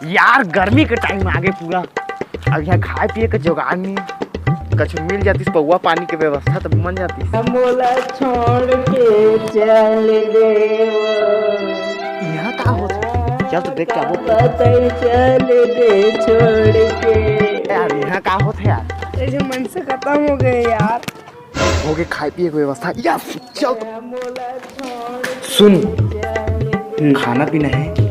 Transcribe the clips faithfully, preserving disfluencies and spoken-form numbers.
यार, गर्मी के टाइम आगे पूरा। अब यहाँ खाए पिए के जुगाड़ नहीं। कछु मिल जातिस पौवा पानी के व्यवस्था, तब मन जातिस। मोला छोड़ के चल देव। यहाँ का होत हे? चल तो देख के आबो। चल दे छोड़ के। यार, यहाँ का होत हे यार? ऐसे मन से खत्म हो गए यार। हो गए खाए पिए के व्यवस्था। यस, चल। सुन, खाना पीना हे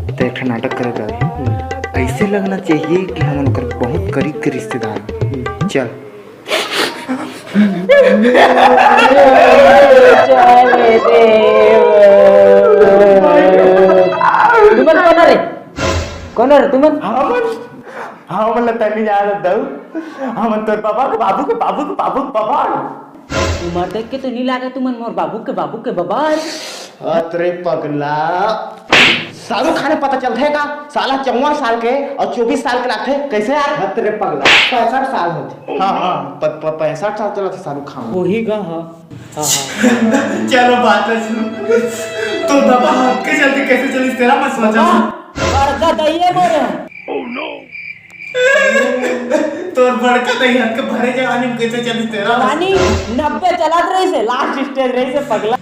तो एक ठन नाटक करे के रही। ऐसे लगना चाहिए कि हमन ओकर बहुत करीब के रिश्तेदार हन। चल। तुमन कोन रे? कोन रे तुमन? हमन, हमन ला तनी जान दऊ। हमन तोर बाबा के बाबू के बाबू के बाबू के बाबा। उमर देख के तो नहीं लागे तुमन मोर बाबू के बाबू के बाबा। अतरे पगला, शाहरुख खान पता चलथे का? साला चौवन साल के और चौबीस साल के लागथे, कैसे यार? अतरे पगला, पैंसठ साल होथे। हाँ, हाँ, प-, प-, पैंसठ साल चलत हे शाहरुख खान। वही गा, हाँ। हाँ, हाँ। चलो बात है सुन। तो दबा हाथ के चलते कैसे चलिस तेरा मैं सोचा। बड़का दइये बोले। तोर बड़का दई हाथ के भरे जवानी में कैसे चलिस तेरा? जवानी नब्बे चलत रहिसे, last stage रहिसे पगला।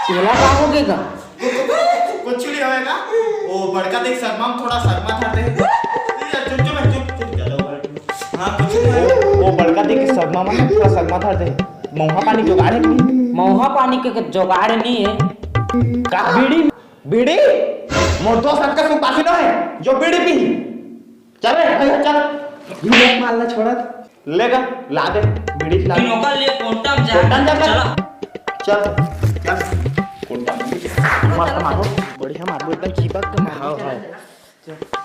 चेला का हो गए का? कुछ नहीं होएगा। वो बड़का देख शर्मा में थोड़ा शर्मा था दे। चुप, चुप, चुप, चुप, चलो। हाँ, कुछ नहीं होएगा। वो बड़का देख शर्मा में थोड़ा शर्मा था दे। मौहा पानी जुगाड़ है कि नहीं? मौहा पानी के जुगाड़ नहीं है। का? बीड़ी? बीड़ी? मोर दोस्त अतका सुपासी नो है, जो बीड़ी पी। चल रे, भैया, चल। ये मत मार ला, छोड़ा। लेगा, ला दे, बीड़ी ला दे। नौकर ले, कोंटा में जा। कोंटा में जा, चला। चल, चल। कोंटा में। मस्त मारो, बढ़िया मारो, एकदम चिपक के मारो। हाँ, हाँ।